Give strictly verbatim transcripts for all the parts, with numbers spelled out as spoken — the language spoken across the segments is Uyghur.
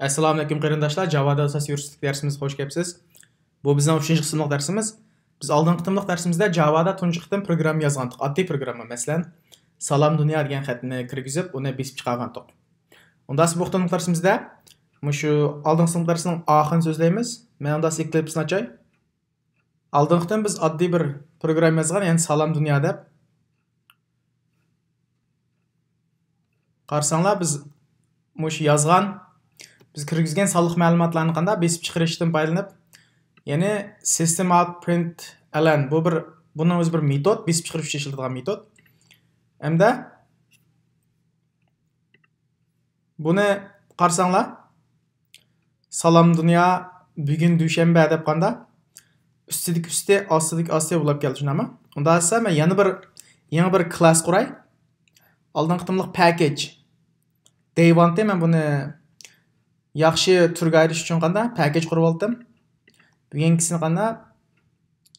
ئەسسالامۇئەلەيكۇم قېرىنداشلار، جاۋادا ئاساسىي يۈرۈشلۈك دەرسىمىزگە خوش كەپسىز. بۇ بىزنىڭ ئۈچىنچى قىسىملىق دەرسىمىز. بىز ئالدىنقى قېتىملىق دەرسىمىزدە جاۋادا تۇنجى قېتىم پروگرامما يازغانتۇق. ئاددىي پروگرامما، مەسىلەن، سالام دۇنيا دېگەن خەتنى كىرگۈزۈپ، ئۇنى بېسىپ چىقارغانتۇق. ئۇنداق بۇ قېتىملىق دەرسىمىزدە مۇشۇ ئالدىنقى قېتىملىق دەرسنىڭ ئاخىرىنى سۆزلەيمىز. مەن ئۇنداق ئېكلىپسنى ئاچاي. ئالدىنقى قېتىم بىز ئاددىي بىر پروگرامما يازغان، يەنى سالام دۇنيا دەپ. قارىساڭلار، بىز مۇشۇ يازغان، بىز كىرگۈزگەن سانلىق مەلۇماتلارنى قانداق بېسىپ چىقىرىشتىن پايدىلىنىپ، يەنى system out println، بۇ بىر، بۇنىڭ ئۆزى بىر مېتود، بېسىپ چىقىرىش ئۈچۈن ئىشلىتىدىغان مېتود. ھەمدە بۇنى قارىساڭلار، سالام دۇنيا، بۈگۈن دۈشەنبە دەپ قاندا ئۈستىدىكى ئۈستى، ئاستىدىكى ئاستى بولاپ كەلدى، شۇنداقمۇ؟ ئۇنداق دېسە، مەن يەنە بىر، يېڭى بىر كلاس قۇراي. ئالدىنقى قېتىملىق package day one تى، مەن بۇنى ياخشى تۈرگە ئايرىش ئۈچۈن قاندا package قۇرۇپ ئالدىم. بۈگۈنكىسىنى قاندا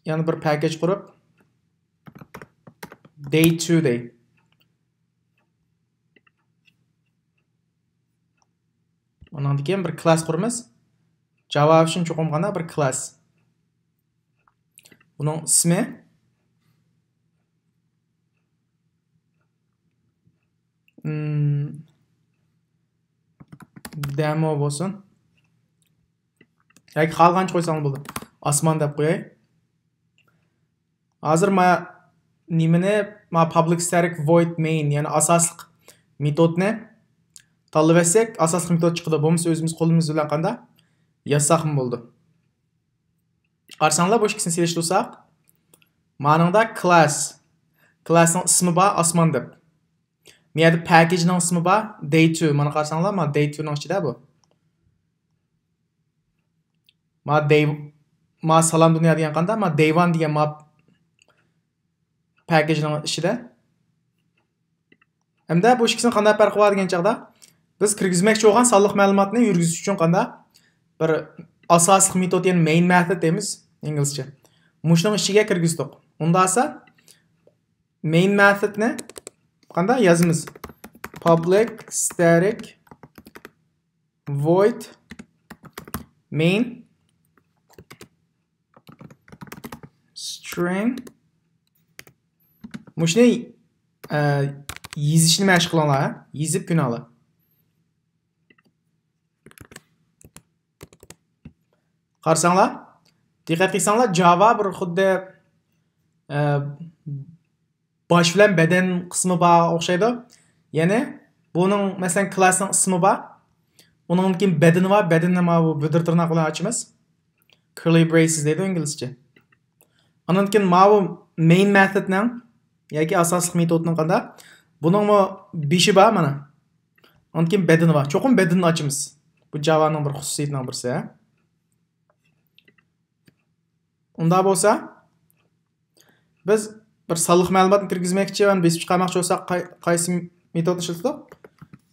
يەنە بىر package قۇرۇپ، day two دەي. ئۇنىڭدىن كېيىن بىر كلاس قۇرىمىز. جاۋا ئۈچۈن چوقۇم قانداق بىر كلاس. بۇنىڭ ئىسمى، مم، demo بولسۇن. ياكى خالىغانچە قويساڭ بولىدۇ. ئاسمان دەپ قوياي. ھازىر ما نېمىنى، ما public static void main، يەنى ئاساسلىق مېتودنى تاللىۋەتسەك، ئاساسلىق مېتود چىقىدۇ. بولمىسا ئۆزىمىز قولىمىز بىلەن قاندا يازساقمۇ بولىدۇ. قارىساڭلار، بۇ ئىككىسىنى سېلىشتۇرساق، مانىڭدا كلاس، كلاسنىڭ ئىسمى بار، ئاسمان دەپ. ما يەردە پەكىجنىڭ ئىسمى بار، day two. مانا قارىساڭلار، ما day two نىڭ ئىچىدە بۇ. ما day، ما سالام دۇنيا دېگەن قاندا، ما day one دېگەن ما پەكىجنىڭ ئىچىدە. ھەمدە بۇ ئىككىسىنىڭ قانداق پەرقى بار دېگەن چاغدا، بىز كىرگۈزمەكچى بولغان سانلىق مەلۇماتنى يۈرگۈزۈش ئۈچۈن قاندا بىر ئاساسلىق مېتود، يەنى main method دەيمىز ئىنگلىزچە. مۇشۇنىڭ ئىچىگە كىرگۈزدۇق. ئۇنداق بولسا، main method نى قاندا يازىمىز؟ Public static void main string. مۇشۇنى، ئە، يېزىشنى مەشىق قىلىڭلار، ھە؟ يېزىپ كۆنۈڭلار. قارىساڭلار، دىققەت قىلساڭلار، جاۋا بىر خۇددى، ئە، باش بىلەن بەدەن قىسمى بار ئوخشايدۇ. يەنى بۇنىڭ، مەسىلەن، كلاسنىڭ ئىسمى بار. ئۇنىڭدىن كېيىن بەدىنى بار، بەدىنىنى ماۋۇ بۈدۈر تىرناق بىلەن ئاچىمىز. Curly braces دەيدۇ ئىنگلىزچە. ئاندىن كېيىن ماۋۇ main method نىڭ ياكى ئاساسلىق مېتودنىڭ قانداق؟ بۇنىڭمۇ بېشى بار مانا. ئاندىن كېيىن بەدىنى بار. چوقۇم بەدىنىنى ئاچىمىز. بۇ جاۋانىڭ بىر خۇسۇسىيىتىنىڭ بىرسى، ھە؟ ئۇنداق بولسا، بىز بىر سانلىق مەلۇماتنى كىرگۈزمەكچى ۋە بېسىپ چىقارماقچى بولساق، قاي-، قايسى مېتودنى ئىشلىتىدۇق؟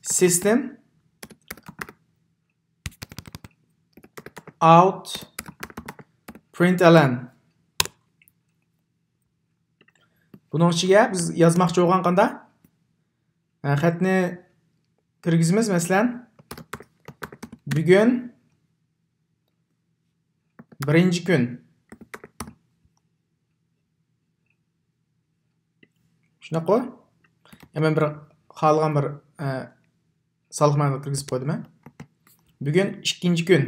System out println. بۇنىڭ ئىچىگە بىز يازماقچى بولغان قاندا، ھە، خەتنى كىرگۈزىمىز، مەسىلەن، بۈگۈن بىرىنچى كۈن. شۇنداققۇ؟ يا، مەن بىر خالىغان بىر، ئە، سانلىق مەلۇمات كىرگۈزۈپ قويدۇم، ھە. بۈگۈن ئىككىنچى كۈن.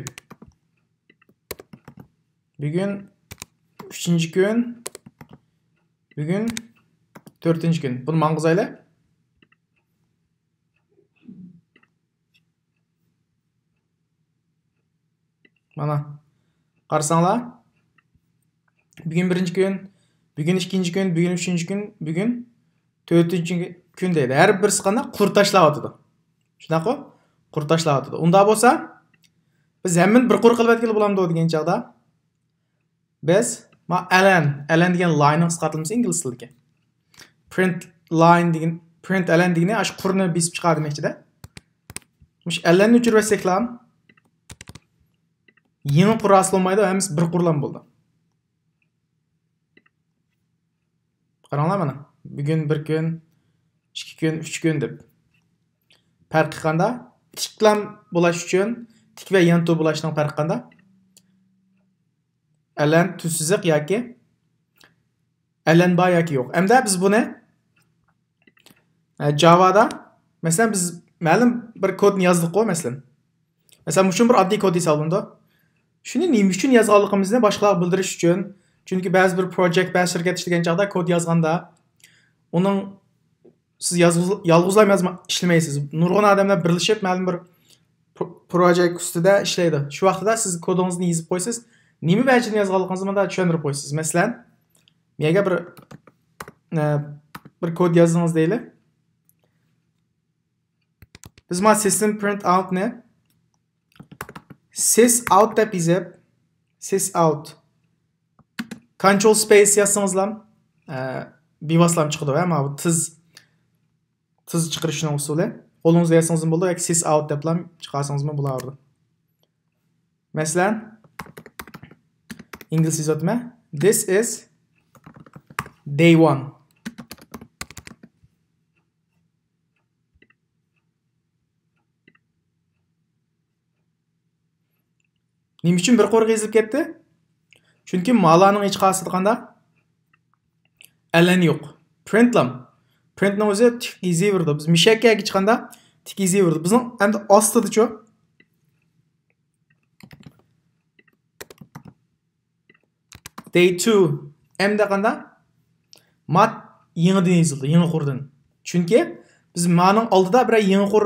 بۈگۈن ئۈچىنچى كۈن. بۈگۈن تۆتىنچى كۈن. بۇنى ماڭغۇزايلى. مانا، قارىساڭلار، بۈگۈن بىرىنچى كۈن، بۈگۈن ئىككىنچى كۈن، بۈگۈن ئۈچىنچى كۈن، بۈگۈن تۆتىنچى كۈن دەيدۇ. ھەر بىرسى قانداق؟ قۇر تاشلاۋاتىدۇ. شۇنداققۇ؟ قۇر تاشلاۋاتىدۇ. ئۇنداق بولسا، بىز ھەممىنى بىر قۇر قىلىۋەتكىلى بولامدۇ دېگەن چاغدا، بىز، ما، ln، ln دېگەن لايننىڭ قىسقارتىلمىسى ئىنگلىز تىلىدىكى. Println دېگەن، println دېگىنى ئاشۇ قۇرنى بېسىپ چىقار دېمەكچىدە. مۇشۇ ln نى ئۆچۈرۈۋەتسەكلا، يېڭى قۇر ھاسىل بولمايدۇ، ھەممىسى بىر قۇرلام بولىدۇ. قاراڭلار مانا، بۈگۈن بىر كۈن، ئىككى كۈن، ئۈچ كۈن دەپ. پەرقى قاندا؟ تىكلام بولاش ئۈچۈن تىك ۋە يانتۇ بولۇشنىڭ پەرقى قانداق؟ ئەلەن تۈز سىزىق ياكى ئەلەن بار ياكى يوق. ئەمدى بىز بۇنى، ئە، جاۋادا، مەسىلەن، بىز مەلۇم بىر كودنى يازدۇققۇ، مەسىلەن. مەسىلەن، مۇشۇ بىر ئاددىي كود ھېسابلىنىدۇ. شۇنى نېمە ئۈچۈن يازغانلىقىمىزنى باشقىلارغا بىلدۈرۈش ئۈچۈن. چۈنكى بەزى بىر پروجېكت، بەزى شىركەت ئىشلىگەن چاغدا كود يازغاندا، ئۇنىڭ سىز يالغۇز-، يالغۇزلا يازما-، ئىشلىمەيسىز. نۇرغۇن ئادەملەر بىرلىشىپ مەلۇم بىر پرو-، پروجېكت ئۈستىدە ئىشلەيدۇ. شۇ ۋاقتىدا سىز كودىڭىزنى يېزىپ قويىسىز. نېمە ۋەجىدىن يازغانلىقىڭىزنى مۇنداق چۈشەندۈرۈپ قويىسىز. مەسىلەن، مەگە بىر، ئە، بىر كود يازدىڭىز دەيلى. بىز ما سىستېم پرىنت ئاۋتنى سىس ئاۋت دەپ يېزىپ، سىس ئاۋت. كونترول سپەيس يازسىڭىزلام، ئە، بىۋاسىتىلام چىقىدۇ، ھە، ماۋۇ تىز، تىز چىقىرىشنىڭ ئۇسۇلى. قولىڭىزدا يازسىڭىزمۇ بولىدۇ ياكى سىس ئاۋت دەپلام چىقارسىڭىزمۇ بولاۋېرىدۇ. مەسىلەن، ئىنگلىز يېزىۋاتىمەن. This is day one. نېمە ئۈچۈن بىر قۇرغا يېزىلىپ كەتتى؟ چۈنكى مالانىڭ ھېچقايسىدا قانداق؟ ئەلەن يوق. پرىنتلام. پرىنتنىڭ ئۆزى تىك يېزىۋېرىدۇ. بىز مۇشەككەگە چىققاندا تىك يېزىۋېرىدۇ. بىزنىڭ ئەمدى ئاستىدىچۇ؟ Day two. ئەمدى قانداق؟ ما يېڭىدىن يېزىلدى، يېڭى قۇردىن. چۈنكى بىز مانىڭ ئالدىدا بىرەر يېڭى قۇر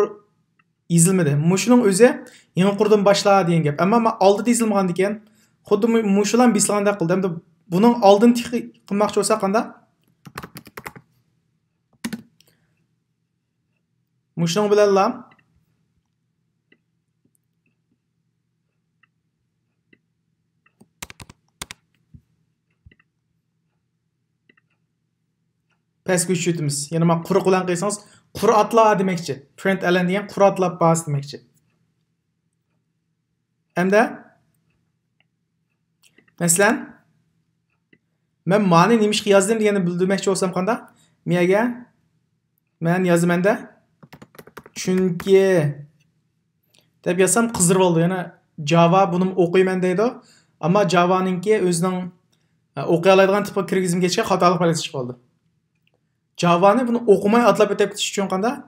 يېزىلمىدى. مۇشۇنىڭ ئۆزى يېڭى قۇردىن باشلا دېگەن گەپ. ئەمما ما ئالدىدا يېزىلمىغاندىكىن، خۇددى مۇ-، مۇشۇلارنى بېسىلغاندەك قىلدى. ئەمدى بۇنىڭ ئالدىنى تىك قىلماقچى بولساق قانداق؟ مۇشۇنىڭ بىلەنلا پەسكە ئۆچۈرۈۋېتىمىز. يەنە ما قۇرۇق بىلەن قىلسىڭىز، قۇر ئاتلا دېمەكچى. پرىنت ئەلەن دېگەن قۇر ئاتلاپ باس دېمەكچى. ئەمدى، مەسىلەن، مەن مانى نېمىشقا يازدىم دېگەننى بىلدۈرمەكچى بولسام قانداق؟ مەگە مەن يازىمەن-دە. چۈنكى دەپ يازسام قىزىرىۋالىدۇ. يەنە جاۋا بۇنىمۇ ئوقۇيمەن دەيدۇ. ئەمما جاۋانىڭكى ئۆزىنىڭ، ئە، ئوقۇيالايدىغان تىپقا كىرگۈزگەن گەچكە خاتالىق بەلگىسى چىقىۋالدى. جاۋانى بۇنى ئوقۇماي ئاتلاپ ئۆتۈپ كېتىش ئۈچۈن قانداق؟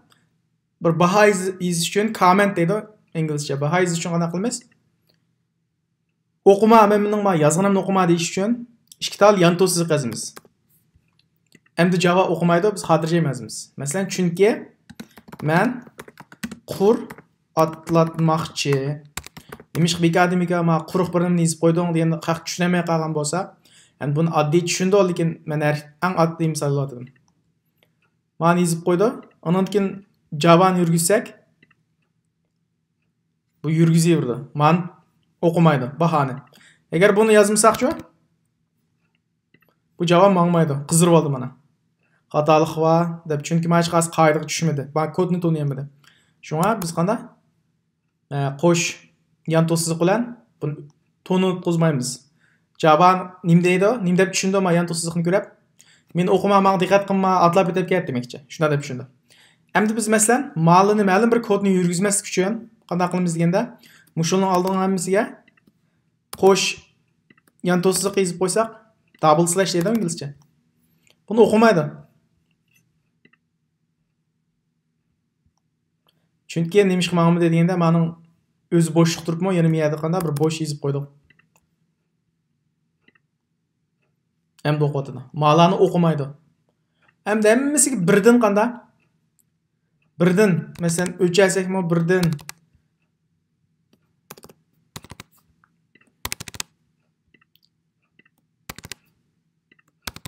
بىر باھا يېزىش ئۈچۈن كاممېنت دەيدۇ ئىنگلىزچە. باھا يېزىش ئۈچۈن قانداق قىلىمىز؟ ئوقۇما، مەن مېنىڭ ما يازغىنىمنى ئوقۇما دېيىش ئۈچۈن ئىككى تال يانتۇ سىزىق يازىمىز. ئەمدى جاۋا ئوقۇمايدۇ، بىز خاتىرجەم يازىمىز. مەسىلەن، چۈنكى مەن قۇر ئاتلاتماقچى. نېمىشقا بىكاردىن بىكار ما قۇرۇق بىر نېمىنى يېزىپ قويدۇڭ دېگەننى خەق چۈشىنەلمەي قالغان بولسا، يەنى بۇنى ئاددىي چۈشىنىدۇ، لېكىن مەن ھەر ئەڭ ئاددىي مىسال ئېلىۋاتىمەن. مانى يېزىپ قويدۇ. ئاندىن كېيىن جاۋانى يۈرگۈزسەك، بۇ يۈرگۈزۈۋېرىدۇ. مانى ئوقۇمايدۇ، باھانى. ئەگەر بۇنى يازمىساقچۇ؟ بۇ جاۋا ماڭمايدۇ. قىزىرىۋالدى مانا. خاتالىق بار دەپ، چۈنكى مانا ھېچقايسى قائىدىگە چۈشمىدى. ما كودنى تونۇيالمىدى. شۇڭا بىز قانداق؟ ئە، قوش يانتۇ سىزىق بىلەن بۇنى تونۇتقۇزمايمىز. جاۋا نېمە دەيدۇ؟ نېمە دەپ چۈشىنىدۇ ما يانتۇ سىزىقنى كۆرۈپ؟ مېنى ئوقۇما، ماڭا دىققەت قىلما، ئاتلاپ ئۆتۈپ كەت دېمەكچى. شۇنداق دەپ چۈشىنىدۇ. ئەمدى بىز، مەسىلەن، مالىنى مەلۇم بىر كودنى يۈرگۈزمەسلىك ئۈچۈن قانداق قىلىمىز دېگەندە، مۇشۇنىڭ ئالدىنىڭ ھەممىسىگە قوش يانتۇ سىزىق يېزىپ قويساق، دابل سلاش دەيدۇ ئىنگلىزچە. بۇنى ئوقۇمايدۇ. چۈنكى نېمىشقا ماڭمىدى دېگەندە، مانىڭ ئۆزى بوشلۇق تۇرۇپمۇ، يەنە بۇ يەردە قانداق بىر بوش يېزىپ قويدۇق. ئەمدى ئوقۇۋاتىدۇ. مالارنى ئوقۇمايدۇ. ئەمدى ھەممىسىگە بىردىن قانداق؟ بىردىن، مەسىلەن، ئۆچەرسەكمۇ بىردىن.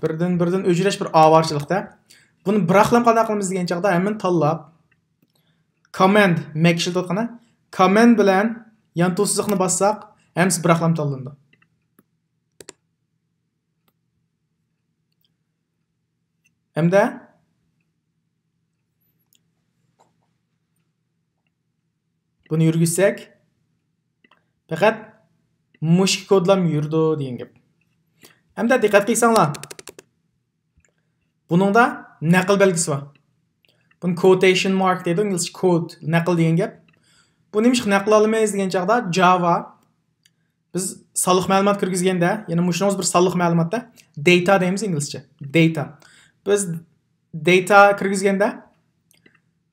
بىردىن، بىردىن ئۆچۈرۈش بىر ئاۋارىچىلىقتا. بۇنى بىراقلام قانداق قىلىمىز دېگەن چاغدا ھەممىنى تاللاپ، كوماند، مەك ئىشلىتىۋاتقان، كوماند بىلەن يانتۇ سىزىقنى باسساق، ھەممىسى بىراقلام تاللىنىدۇ. ھەمدە بۇنى يۈرگۈزسەك، پەقەت مۇشۇ كودلام يۈرىدۇ دېگەن گەپ. ھەمدە دىققەت قىلساڭلار، بۇنىڭدا نەقىل بەلگىسى بار. بۇنى كوتېيشن مارك دەيدۇ، ئىنگلىزچە كوت، نەقىل دېگەن گەپ. بۇ نېمىشقا نەقىل ئالىمىز دېگەن چاغدا، جاۋا بىز سانلىق مەلۇمات كىرگۈزگەندە، يەنى مۇشۇنىڭىز بىر سانلىق مەلۇماتتا، داتا دەيمىز ئىنگلىزچە. داتا. بىز داتا كىرگۈزگەندە،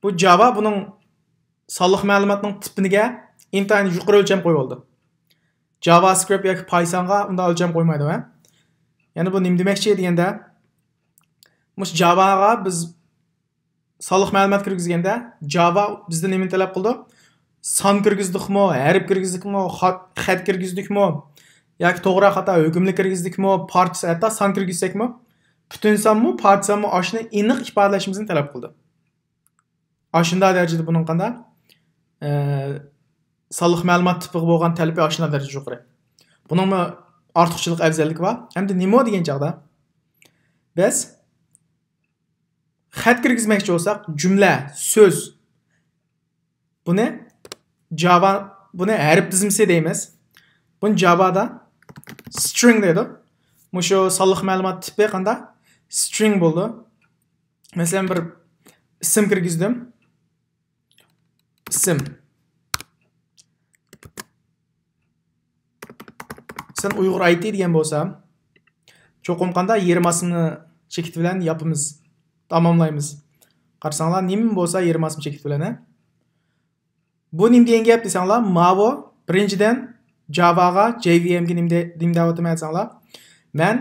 بۇ جاۋا بۇنىڭ سانلىق مەلۇماتنىڭ تىپىگە ئىنتايىن يۇقىرى ئۆلچەم قويۇۋالىدۇ. جاۋا سكرىپت ياكى پايسانغا ئۇنداق ئۆلچەم قويمايدۇ، ھە؟ يەنى بۇ نېمە دېمەكچى دېگەندە، مۇشۇ جاۋاغا بىز سانلىق مەلۇمات كىرگۈزگەندە، جاۋا بىزدىن نېمىنى تەلەپ قىلىدۇ؟ سان كىرگۈزدۇقمۇ، ھەرپ كىرگۈزدۇقمۇ، خەت، خەت كىرگۈزدۇقمۇ، ياكى توغرا خاتا ھۆكۈمنى كىرگۈزدۇقمۇ، پارچە، ھەتتا سان كىرگۈزسەكمۇ، پۈتۈن سانمۇ، پارچە سانمۇ، ئاشۇنى ئېنىق ئىپادىلەشىمىزنى تەلەپ قىلىدۇ. ئاشۇنداق دەرىجىدە بۇنىڭ قانداق، ئە، سانلىق مەلۇمات تىپىغا بولغان تەلىپى ئاشۇنداق دەرىجىدە يۇقىرى. بۇنىڭمۇ ئارتۇقچىلىق، ئەۋزەللىكى بار. ئەمدى نېمە دېگەن چاغدا، بىز خەت كىرگۈزمەكچى بولساق، جۈملە، سۆز، بۇنى جاۋا، بۇنى ھەرپ تىزمىسى دەيمىز. بۇنى جاۋادا سترىڭ دەيدۇ. مۇشۇ سانلىق مەلۇمات تىپى قانداق؟ سترىڭ بولىدۇ. مەسىلەن، بىر ئىسىم كىرگۈزدۈم. ئىسىم. سەن ئۇيغۇر ئايتى دېگەن بولسام، چوقۇم قانداق يېرىم ئاسما چېكىت بىلەن ياپىمىز، تاماملايمىز. قارىساڭلار، نېمە بولسا يېرىم ئاسما چېكىت بىلەن، ھە؟ بۇ نېمە دېگەن گەپ دېسەڭلار، ماۋۇ بىرىنچىدىن جاۋاغا، جەي ۋى ئېمگە نېمە دە-، نېمە دەۋاتىمەن دېسەڭلار، مەن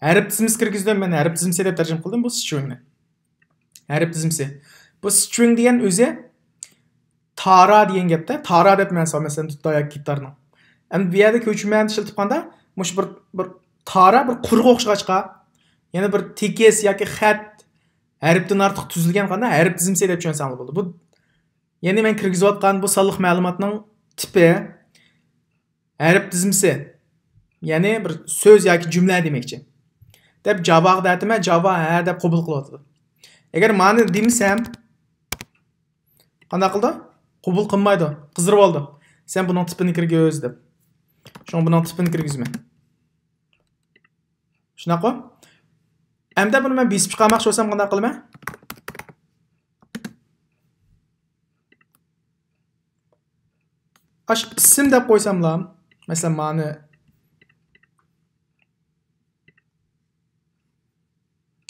ھەرپ تىزمىسى كىرگۈزدۈم، مەن ھەرپ تىزمىسى دەپ تەرجىمە قىلدىم بۇ سترىڭنى. ھەرپ تىزمىسى. بۇ سترىڭ دېگەن ئۆزى تارا دېگەن گەپتە، تارا دەپ مەنىسى بار، مەسىلەن، دۇتار ياكى گىتارنىڭ. ئەمدى بۇ يەردە كۆچۈرمە ئىشلىتىپ قاندا، مۇشۇ بىر، بىر تارا بىر قۇرغا ئوخشىغاچقا، يەنە بىر تېكىست ياكى خەت ھەرپتىن ئارتۇق تۈزۈلگەن قاندا ھەرپ تىزمىسى دەپ چۈشەنسەڭلار بولىدۇ. بۇ، يەنى مەن كىرگۈزۈۋاتقان بۇ سانلىق مەلۇماتنىڭ تىپى ھەرپ تىزمىسى، يەنى بىر سۆز ياكى جۈملە دېمەكچى. دەپ جاۋاغا دەۋاتىمەن، جاۋا ھە دەپ قوبۇل قىلىۋاتىدۇ. ئەگەر مانا دېمىسەم، قانداق قىلىدۇ؟ قوبۇل قىلمايدۇ، قىزىرىۋالىدۇ. سەن بۇنىڭ تىپىنى كىرگۈز دەپ. شۇڭا بۇنىڭ تىپىنى كىرگۈزمە. شۇنداققۇ؟ ئەمدى بۇنى مەن بېسىپ چىقارماقچى بولسام قانداق قىلىمەن؟ ئاش ئىسىم دەپ قويساملا، مەسىلەن، مانى،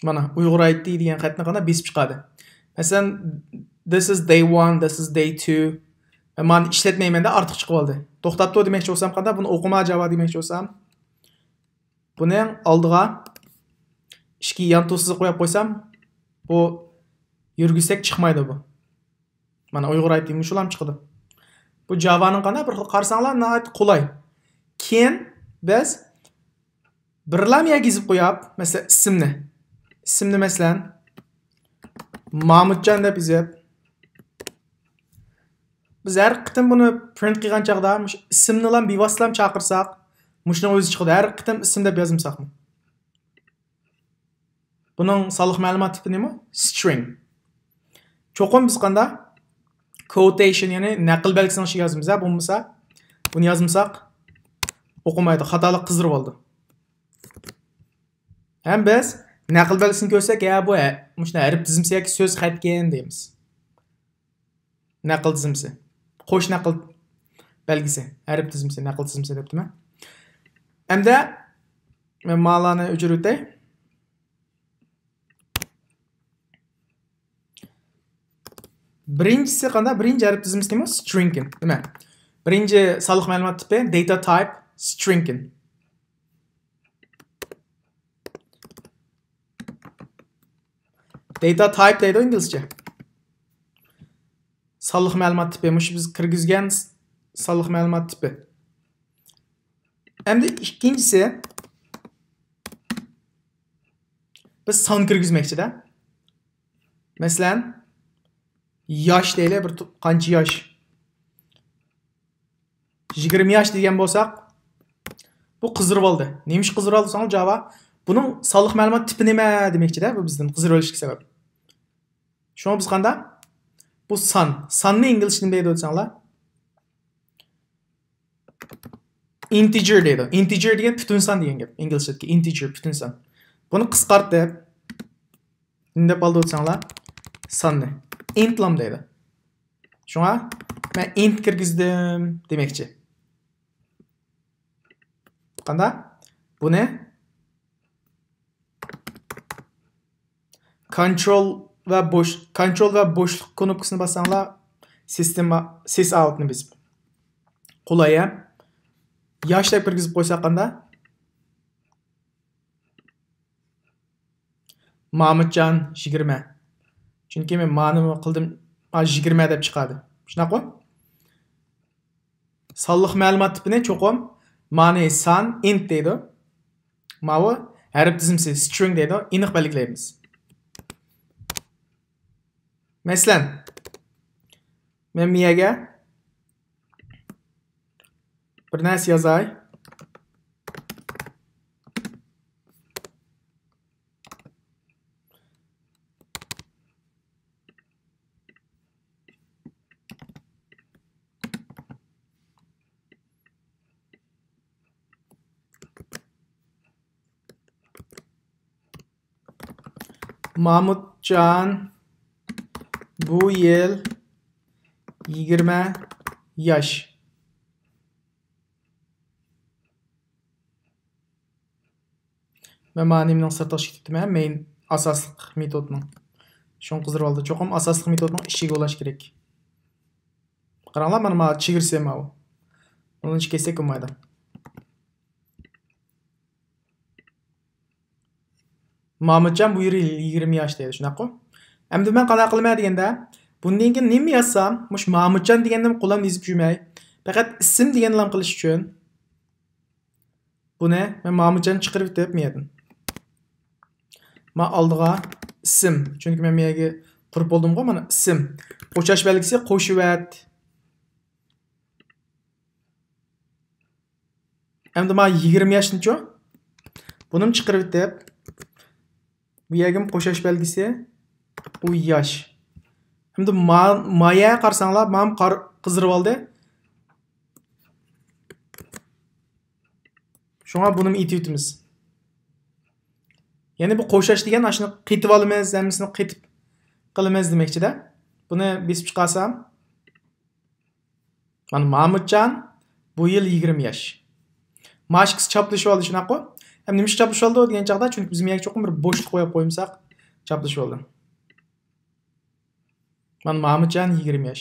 مانا، ئۇيغۇر ئايتى دېگەن خەتنى قانداق بېسىپ چىقاردى. مەسىلەن، this is day one, this is day two. مەن مانى ئىشلەتمەيمەن دە، ئارتۇق چىقىۋالدى. توختاپتۇ دېمەكچى بولسام قانداق، بۇنى ئوقۇما جاۋا دېمەكچى بولسام، بۇنىڭ ئالدىغا ئىككى يانتۇ سىزىق قويۇپ قويسام، بۇ يۈرگۈزسەك چىقمايدۇ بۇ. مانا ئۇيغۇر ئايتى مۇشۇلام چىقىدۇ. بۇ جاۋانىڭ قانداق بىر خىل قارىساڭلار ناھايىتى قولاي. كېيىن بىز بىرلام يەرگە يېزىپ قويۇپ، مەسىلەن، ئىسىمنى. ئىسىمنى، مەسىلەن، مامۇتجان دەپ يېزىپ، بىز ھەر قېتىم بۇنى پرىنت قىلغان چاغدا مۇشۇ ئىسىمنىلا بىۋاسىتىلا چاقىرساق، مۇشۇنىڭ ئۆزى چىقىدۇ. ھەر قېتىم ئىسىم دەپ يازمىساقمۇ. بۇنىڭ سانلىق مەلۇمات تىپى نېمە؟ سترىڭ. چوقۇم بىز قانداق؟ كوتېيشن، يەنى نەقىل بەلگىسىنىڭ ئىچىگە يازىمىز، ھە، بولمىسا، بۇنى يازمىساق، ئوقۇمايدۇ، خاتالىق قىزىرىۋالىدۇ. ھەم بىز نەقىل بەلگىسىنى كۆرسەك، ھە، بۇ ھە-، مۇشۇنداق ھەرپ تىزمىسى ياكى سۆز خەتكەن دەيمىز. نەقىل تىزمىسى. قوش نەقىل بەلگىسى. ھەرپ تىزمىسى، نەقىل تىزمىسى دەپتىمەن. ئەمدى مەن مالارنى ئۆچۈرۈۋېتەي. بىرىنچىسى قانداق؟ بىرىنچى ھەرپ تىزمىسى نېمە؟ سترىڭكىن. نېمە؟ بىرىنچى سانلىق مەلۇمات تىپى، داتا تايپ، سترىڭكىن. داتا تايپ دەيدۇ ئىنگلىزچە. سانلىق مەلۇمات تىپى. مۇشۇ بىز كىرگۈزگەن س-، سانلىق مەلۇمات تىپى. ئەمدى ئىككىنچىسى، بىز سان كىرگۈزمەكچىدە. مەسىلەن، ياش دەيلى، بىر تو-، قانچە ياش؟ يىگىرمە ياش دېگەن بولساق، بۇ قىزىرىۋالدى. نېمىشقا قىزىرىۋالدى دېسەڭلار، جاۋا بۇنىڭ سانلىق مەلۇمات تىپى نېمە دېمەكچىدە، بۇ بىزدىن قىزىرىۋېلىشكە سەۋەب. شۇڭا بىز قانداق؟ بۇ سان. ساننى ئىنگلىزچە نېمە دەيدۇ دېسەڭلار؟ ئىنتېجېر دەيدۇ. ئىنتېجېر دېگەن پۈتۈن سان دېگەن گەپ. ئىنگلىزچىدىكى ئىنتېجېر، پۈتۈن سان. بۇنى قىسقارتىپ، نېمە دەپ ئالدى دېسەڭلار؟ ساننى. ئىنتلام دەيدۇ. شۇڭا مەن ئىنت كىرگۈزدۈم دېمەكچى. قانداق؟ بۇنى كونترول ۋە بوش، كونترول ۋە بوشلۇق كۇنۇپكىسىنى باسساڭلار، سىستېما، سىس ئاۋتنى بېسىپ. قولاي، ھە؟ ياش دەپ كىرگۈزۈپ قويساق قانداق؟ مامۇتجان يىگىرمە. چۈنكى مەن مانىمۇ قىلدىم، ھا، يىگىرمە دەپ چىقاردى. شۇنداققۇ؟ سانلىق مەلۇمات تىپىنى چوقۇم مانى سان، ئىنت دەيدۇ. ماۋۇ ھەرپ تىزمىسى، سترىڭ دەيدۇ، ئېنىق بەلگىلەيمىز. مەسىلەن، مەن بۇ يەرگە بىر نەرسە يازاي. مامۇتجان بۇ يىل يىگىرمە ياش. مەن مانا نېمىنىڭ سىرتىغا چىقىپ كېتىپتىمەن، مەين ئاساسلىق مېتودنىڭ. شۇڭا قىزىرىۋالدى. چوقۇم ئاساسلىق مېتودنىڭ ئىچىگە ئۇلاش كېرەك. قاراڭلار، مانا، مانا چېگرىسى ماۋۇ. ئۇنىڭ ئىچىگە كەتسەك بولمايدۇ. مامۇتجان بۇ يىل يىگىرمە ياش دەيدۇ، شۇنداققۇ؟ ئەمدى مەن قانداق قىلىمەن دېگەندە، بۇندىن كېيىن نېمە يازسام، مۇشۇ مامۇتجان دېگەننى قولۇمدا يېزىپ يۈرمەي، پەقەت ئىسىم دېگەننىلا قىلىش ئۈچۈن، بۇنى مەن مامۇتجان چىقىرىۋېتىپ مۇ يەردىن. مانا ئالدىغا ئىسىم. چۈنكى مەن مۇ يەرگە قۇرۇپ بولدۇمغۇ، مانا ئىسىم. قوشاش بەلگىسى قوشۇۋەت. ئەمدى مانا يىگىرمە ياشنىچۇ؟ بۇنىمۇ چىقىرىۋېتىپ، بۇ يەرگىمۇ قوشاش بەلگىسى، بۇ ياش. ئەمدى ما-، مايا قارىساڭلار، مانا قار-، قىزىرىۋالدى. شۇڭا بۇنىمۇ ئېتىۋېتىمىز. يەنى بۇ قوشاش دېگەن ئاشۇنى قېتىۋالىمىز، ھەممىسىنى قېتىپ قىلىمىز دېمەكچىدە. بۇنى بېسىپ چىقارسام، مانا مامۇتجان بۇ يىل يىگىرمە ياش. ماشكىسى چاپلىشىۋالدى، شۇنداققۇ؟ ھەم نېمىشقا چاپلىشىۋالدى دېگەن چاغدا، چۈنكى بىز مۇ يەرگە چوقۇم بىر بوشلۇق قويۇپ قويمىساق، چاپلىشىۋالدى. مانا مامۇتجان يىگىرمە ياش.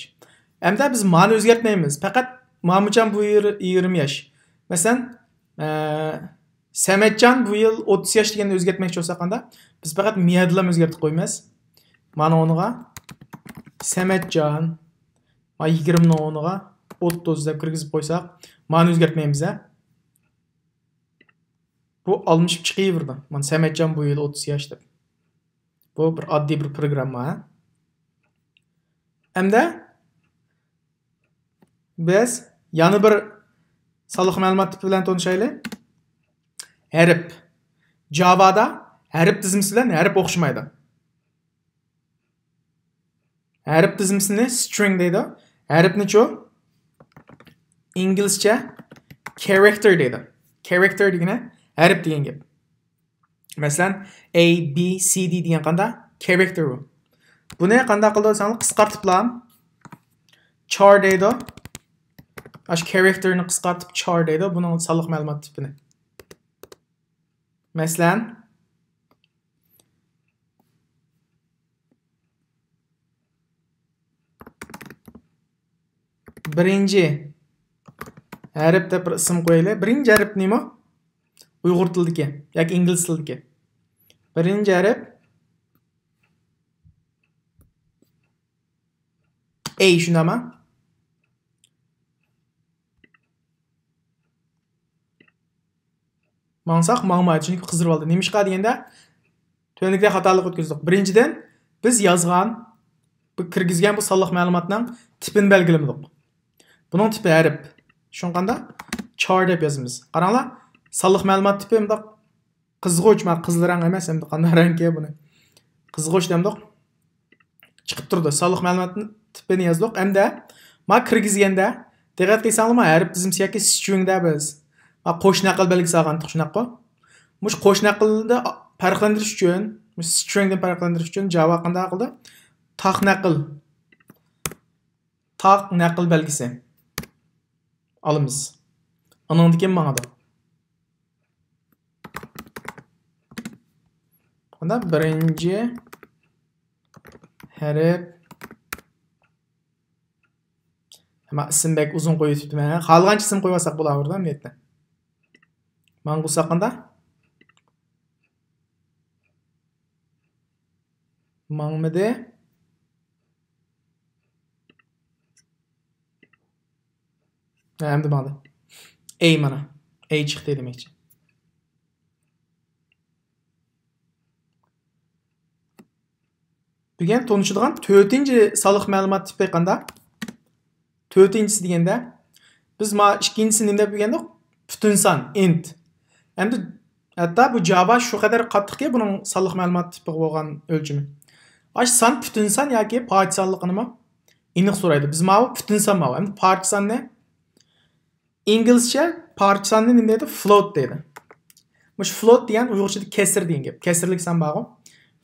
ئەمدى بىز مانى ئۆزگەرتمەيمىز. پەقەت مامۇتجان بۇ يىل يىگىرمە ياش. مەسىلەن، ئە، سەمەتجان بۇ يىل ئوتتۇز ياش دېگەننى ئۆزگەرتمەكچى بولساق قانداق؟ بىز پەقەت مۇ يەردىلا ئۆزگەرتىپ قويىمىز. مانا ئونىغا سەمەتجان، مانا يىگىرمىنىڭ ئونىغا ئوتتۇز دەپ كىرگۈزۈپ قويساق، مانى ئۆزگەرتمەيمىز ھە. بۇ ئالمىشىپ چىقىۋېرىدۇ. مانا سەمەتجان بۇ يىل ئوتتۇز ياش دەپ. بۇ بىر ئاددىي بىر پروگرامما ھە. ئەمدى بىز يەنە بىر سانلىق مەلۇمات تىپى بىلەن تونۇشايلى. ھەرپ. جاۋادا ھەرپ تىزمىسى بىلەن ھەرپ ئوخشىمايدۇ. ھەرپ تىزمىسىنى سترىڭ دەيدۇ. ھەرپنىچۇ؟ ئىنگلىزچە كارەكتېر دەيدۇ. كارەكتېر دېگىنى ھەرپ دېگەن گەپ. مەسىلەن، A B C D دېگەن قانداق؟ كارەكتېر بۇ. بۇنى قانداق قىلىدۇ دېسەڭلار، قىسقارتىپلا چار دەيدۇ. ئاشۇ كارەكتېرنى قىسقارتىپ چار دەيدۇ. بۇنىڭ سانلىق مەلۇمات تىپىنى. مەسىلەن، بىرىنچى ھەرپ دەپ بىر ئىسىم قويايلى. بىرىنچى ھەرپ نېمە؟ ئۇيغۇر تىلىدىكى ياكى ئىنگلىز تىلىدىكى. بىرىنچى ھەرپ A، شۇنداقمۇ؟ ماڭساق ماڭمايدۇ، چۈنكى قىزىرىۋالدى. نېمىشقا دېگەندە، تۆۋەندىكىدەك خاتالىق ئۆتكۈزدۇق. بىرىنچىدىن، بىز يازغان، بۇ كىرگۈزگەن بۇ سانلىق مەلۇماتنىڭ تىپىنى بەلگىلىمىدۇق. بۇنىڭ تىپى ھەرپ. شۇڭا قانداق؟ چار دەپ يازىمىز. قاراڭلار، سانلىق مەلۇمات تىپى مۇنداق قىزغۇچ، مانا قىزىل رەڭ ئەمەس، ئەمدى قانداق رەڭكى بۇنى؟ قىزغۇچ دەمدۇق. چىقىپ تۇرىدۇ. سانلىق مەلۇماتنى تىپىنى يازدۇق. ئەمدى ما كىرگۈزگەندە، دىققەت قىلساڭلار، ما ھەرپ تىزمىسى ياكى سترىڭدا بىز ما قوش نەقىل بەلگىسى ئالغانتۇق، شۇنداققۇ؟ مۇشۇ قوش نەقىلدە پەرقلەندۈرۈش ئۈچۈن، مۇشۇ سترىڭدىن پەرقلەندۈرۈش ئۈچۈن جاۋا قانداق قىلدى؟ تاق نەقىل. قاق نەقىل بەلگىسى ئالىمىز. ئۇنىڭدىن كېيىن ماڭىدۇ. قانداق؟ بىرىنچى ھەرپ. ئەمما ئىسىم بەك ئۇزۇن قويۇۋېتىپتىمەن. خالىغانچە ئىسىم قويۇۋالساق بولاۋېرىدۇ ئەمەلىيەتتە. ماڭغۇساق قانداق؟ ماڭمىدى. ھە، ئەمدى ماڭدى. ئەي مانا. ئەي چىقتى دېمەكچى. بۈگۈن تونۇشىدىغان تۆتىنچى سانلىق مەلۇمات تىپى قانداق؟ تۆتىنچىسى دېگەندە، بىز ما ئىككىنچىسىنى نېمە دەپ ئۆگەندۇق؟ پۈتۈن سان، ئىنت. ئەمدى ھەتتا بۇ جاۋا شۇ قەدەر قاتتىقكى، بۇنىڭ سانلىق مەلۇمات تىپىغا بولغان ئۆلچىمى. ئاش سان پۈتۈن سان ياكى پارچە سانلىقىنىمۇ ئېنىق سورايدۇ. بىز ماۋۇ پۈتۈن سان ماۋۇ. ئەمدى پارچە ساننى، ئىنگلىزچە پارچە ساننى نېمە دەيدۇ؟ فلوت دەيدۇ. مۇشۇ فلوت دېگەن ئۇيغۇرچىدا كەسىر دېگەن گەپ. كەسىرلىك سان بارغۇ.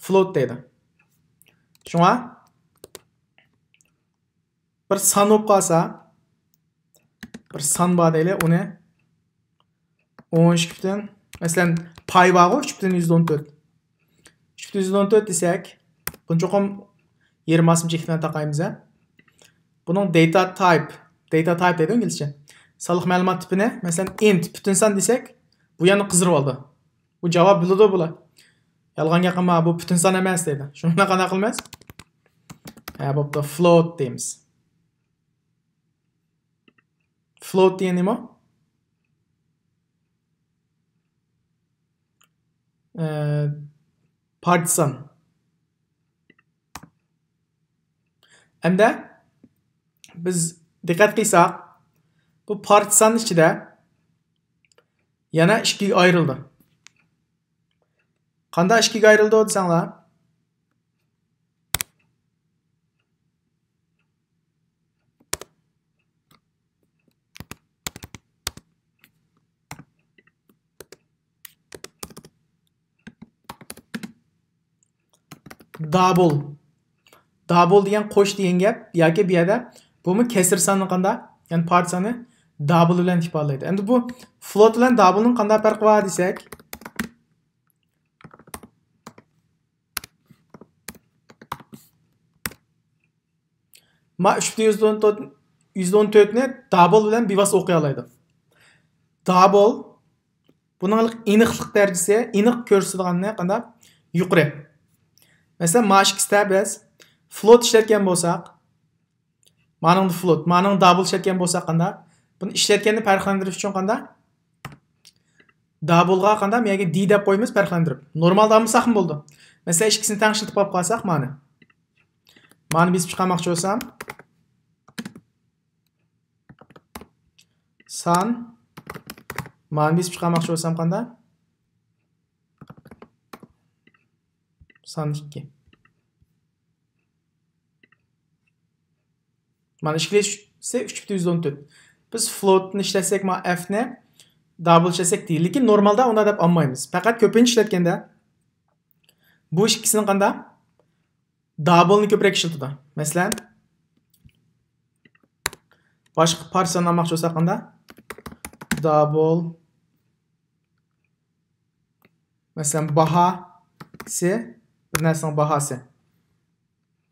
فلوت دەيدۇ. شۇڭا بىر سان بولۇپ قالسا، بىر سان بار دەيلى، ئۇنى ئون ئىككى پۈتۈن، مەسىلەن، پاي بارغۇ، ئۈچ پۈتۈن يۈزدىن ئون تۆت. ئۈچ پۈتۈن يۈزدىن ئون تۆت دېسەك، بۇنى چوقۇم يېرىم ئاسما چېكىت بىلەن تاقايمىز، ھە؟ بۇنىڭ داتا تايپ، داتا تايپ دەيدۇ ئىنگلىزچە. سانلىق مەلۇمات تىپىنى، مەسىلەن، ئىنت، پۈتۈن سان دېسەك، بۇ يەرنى قىزىرىۋالىدۇ. بۇ جاۋاب بىلىدۇ بۇلار. يالغان گەپ قىلما، بۇ پۈتۈن سان ئەمەس دەيدۇ. شۇنى قانداق قىلىمىز؟ ھە، بوپتۇ، فلوت دەيمىز. فلوت دېگەن نېمە؟ ئە، پارچە سان. ئەمدى بىز دىققەت قىلساق، بۇ پارچە سان ئىچىدە يەنە ئىككىگە ئايرىلىدۇ. قانداق ئىككىگە ئايرىلىدۇ دېسەڭلار، دابل. دابل دېگەن قوش دېگەن گەپ، ياكى بۇ يەردە بۇمۇ كەسىر ساننى قانداق؟ يەنى پارچە ساننى دابل بىلەن ئىپادىلەيدۇ. ئەمدى بۇ فلوت بىلەن دابلنىڭ قانداق پەرقى بار دېسەك، ما ئۈچ پۈتۈن يۈزدىن ئون تۆت، يۈزدىن ئون تۆتنى دابل بىلەن بىۋاسىتە ئوقۇيالايدۇ. دابل بۇنىڭ ئېنىقلىق دەرىجىسى، ئېنىق كۆرسىتىدىغىنى قانداق؟ يۇقىرى. مەسىلەن، ما ئىككىسىدە بىز فلوت ئىشلەتكەن بولساق، مانىڭدا فلوت، مانىڭ دابل ئىشلەتكەن بولساق قانداق؟ بۇنى ئىشلەتكەننى پەرقلەندۈرۈش ئۈچۈن قانداق؟ دابلغا قانداق؟ مەيەگە دى دەپ قويىمىز پەرقلەندۈرۈپ. نورمالدا ئالمىساقمۇ بولىدۇ. مەسىلەن، ئىككىسىنى تەڭ ئىشلىتىپ ئاپ قالساق، مانى. مانى بېسىپ چىقارماقچى بولسام، سان، مانى بېسىپ چىقارماقچى بولسام قانداق؟ سان ئىككى. مانا ئىككىلىسى ئۈچ پۈتۈن يۈزدىن ئون تۆت. بىز فلوتنى ئىشلەتسەك، ما ئەفنى دابل ئىشلەتسەك دېيىلدى. لېكىن نورمالدا ئۇنداق دەپ ئالمايمىز. پەقەت كۆپىنچە ئىشلەتكەندە بۇ ئىككىسىنى قانداق؟ دابلنى كۆپرەك ئىشلىتىدۇ. مەسىلەن، باشقا پارچە سانلانماقچى بولساق قانداق؟ دابل. مەسىلەن، باھاسى، بىر نەرسىنىڭ باھاسى.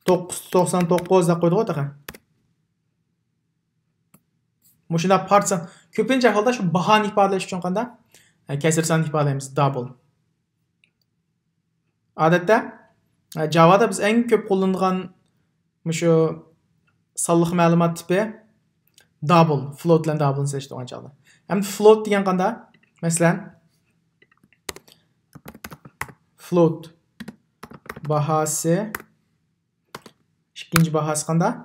توققۇز يۈز توقسان توققۇز دەپ قويدۇق تېخى. مۇشۇنداق پارچە سان، كۆپىنچە ھالدا شۇ باھانى ئىپادىلەش ئۈچۈن قانداق؟ ھە، كەسىر ساننى ئىپادىلەيمىز، دابل. ئادەتتە، ھە، جاۋادا بىز ئەڭ كۆپ قوللىنىدىغان مۇشۇ سانلىق مەلۇمات تىپى دابل، فلوت بىلەن دابلنى سېلىشتۇرغان چاغدا. ئەمدى فلوت دېگەن قانداق؟ مەسىلەن، فلوت باھاسى، ئىككىنچى باھاسى قانداق؟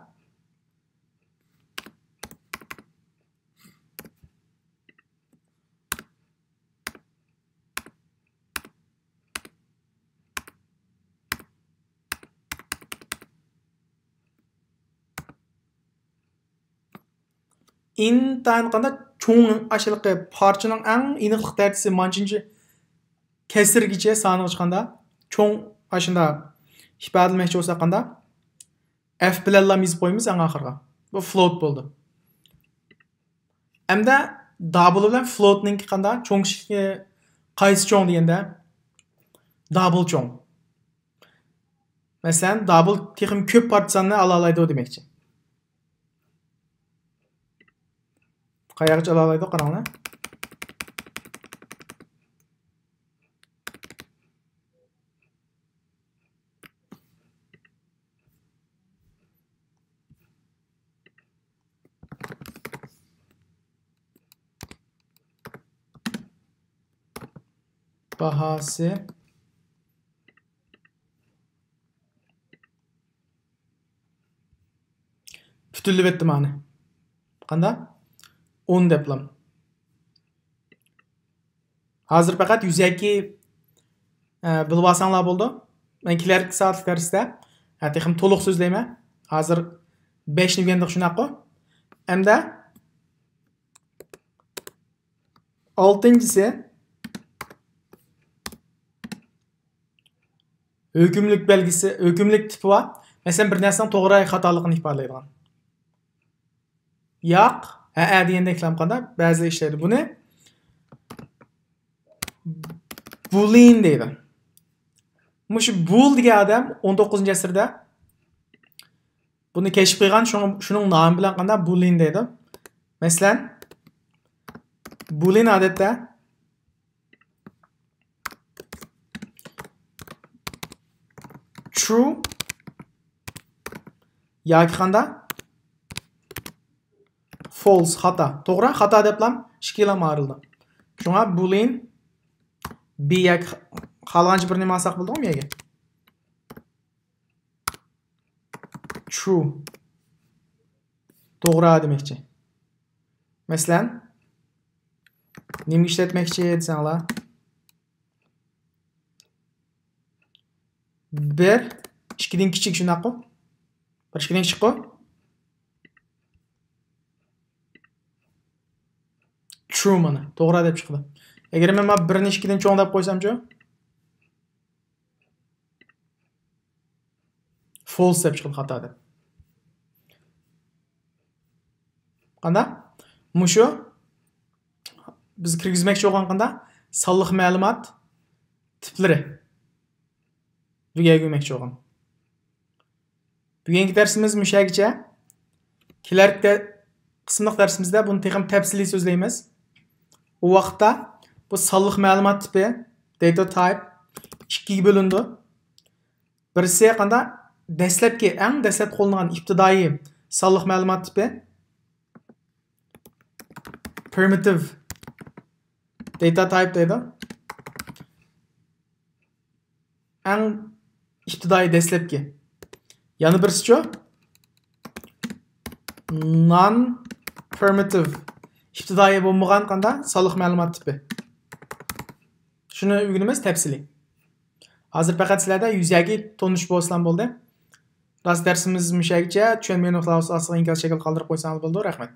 ئىنتايىن قانداق چوڭ، ئاشۇلىقى پارچىنىڭ ئەڭ ئېنىقلىق دەرىجىسى مانچىنچە كەسىرگىچە سانىغا چىققاندا، چوڭ ئاشۇنداق ئىپادىلىمەكچى بولساق قانداق؟ ئەف بىلەنلا يېزىپ قويىمىز ئەڭ ئاخىرىغا. بۇ float بولدى. ئەمدى double بىلەن float نىڭكى قانداق؟ چوڭ كىچىكى قايسى چوڭ دېگەندە، double چوڭ. مەسىلەن، double تېخىمۇ كۆپ پارچە ساننى ئالالايدۇ دېمەكچى. قايەرگىچە ئالالايدۇ، قاراڭلار. باھاسى پۈتۈنلىۋەتتىم ئانى. قانداق؟ ئون دەپلا. ھازىر پەقەت يۈزەكى، ئە، بىلىۋالساڭلار بولىدۇ. مەن كېلەركى سائەتلىك دەرستە، ھە، تېخىمۇ تولۇق سۆزلەيمەن. ھازىر بەشنى ئۆگەندۇق، شۇنداققۇ؟ ئەمدى ئالتىنچىسى، ھۆكۈملۈك بەلگىسى، ھۆكۈملۈك تىپى بار. مەسىلەن، بىر نەرسىنىڭ توغرا ياكى خاتالىقىنى ئىپادىلەيدىغان. ياق، ھەئە دېگەندەك قىلىدىغان، بەزىلەر ئىشلەيدۇ. بۇنى بولىن دەيدۇ. مۇشۇ بول دېگەن ئادەم ئون توققۇزىنچى ئەسىردە بۇنى كەشىپ قىلغان، شۇڭا، شۇنىڭ نامى بىلەن قانداق؟ بولىن دەيدۇ. مەسىلەن، بولىن ئادەتتە true ياكى قانداق؟ False، خاتا. توغرا، خاتا دەپلام ئىككىگىلا ئايرىلىدۇ. شۇڭا بولىن بى ياكى خالىغانچە بىر نېمە ئالساق بولىدىغۇ بۇ يەرگە؟ True. توغرا دېمەكچى. مەسىلەن، نېمە ئىشلەتمەكچى دېسەڭلار، بىر ئىككىدىن كىچىك، شۇنداققۇ؟ بىر ئىككىدىن كىچىكقۇ؟ True مانا، توغرا دەپ چىقىدۇ. ئەگەر مەن مانا بىرنى ئىككىدىن چوڭ دەپ قويسامچۇ؟ False دەپ چىقىدۇ، خاتا دەپ. قانداق؟ مۇشۇ بىز كىرگۈزمەكچى بولغان قانداق؟ سانلىق مەلۇمات تىپلىرى. بۈگۈن ئۆگەنمەكچى بولغان. بۈگۈنكى دەرسىمىز مۇشۇ يەرگىچە. كېلەركى قىسىملىق دەرسىمىزدە بۇنى تېخىمۇ تەپسىلىي سۆزلەيمىز. ئۇ ۋاقىتتا بۇ سانلىق مەلۇمات تىپى، data type، ئىككىگە بۆلۈنىدۇ. بىرسى قانداق؟ دەسلەپكى، ئەڭ دەسلەپ قوللىنىلغان ئىپتىدائىي سانلىق مەلۇمات تىپى، primitive data type دەيدۇ. ئەڭ ئىپتىدائىي، دەسلەپكى. يەنە بىرسىچۇ؟ Non-primitive. ئىپتىدائىي بولمىغان قانداق؟ سانلىق مەلۇمات تىپى. شۇنى ئۆگىنىمىز تەپسىلىي. ھازىر پەقەت سىلەردە يۈزەكى تونۇش بولسىلا بولدى. راست، دەرسىمىز مۇشۇ يەرگىچە. چۈشەنمىگەن نۇقتىلار بولسا ئاستىغا ئىنكاس شەكلىدە قالدۇرۇپ قويسىڭىز بولىدۇ. رەھمەت.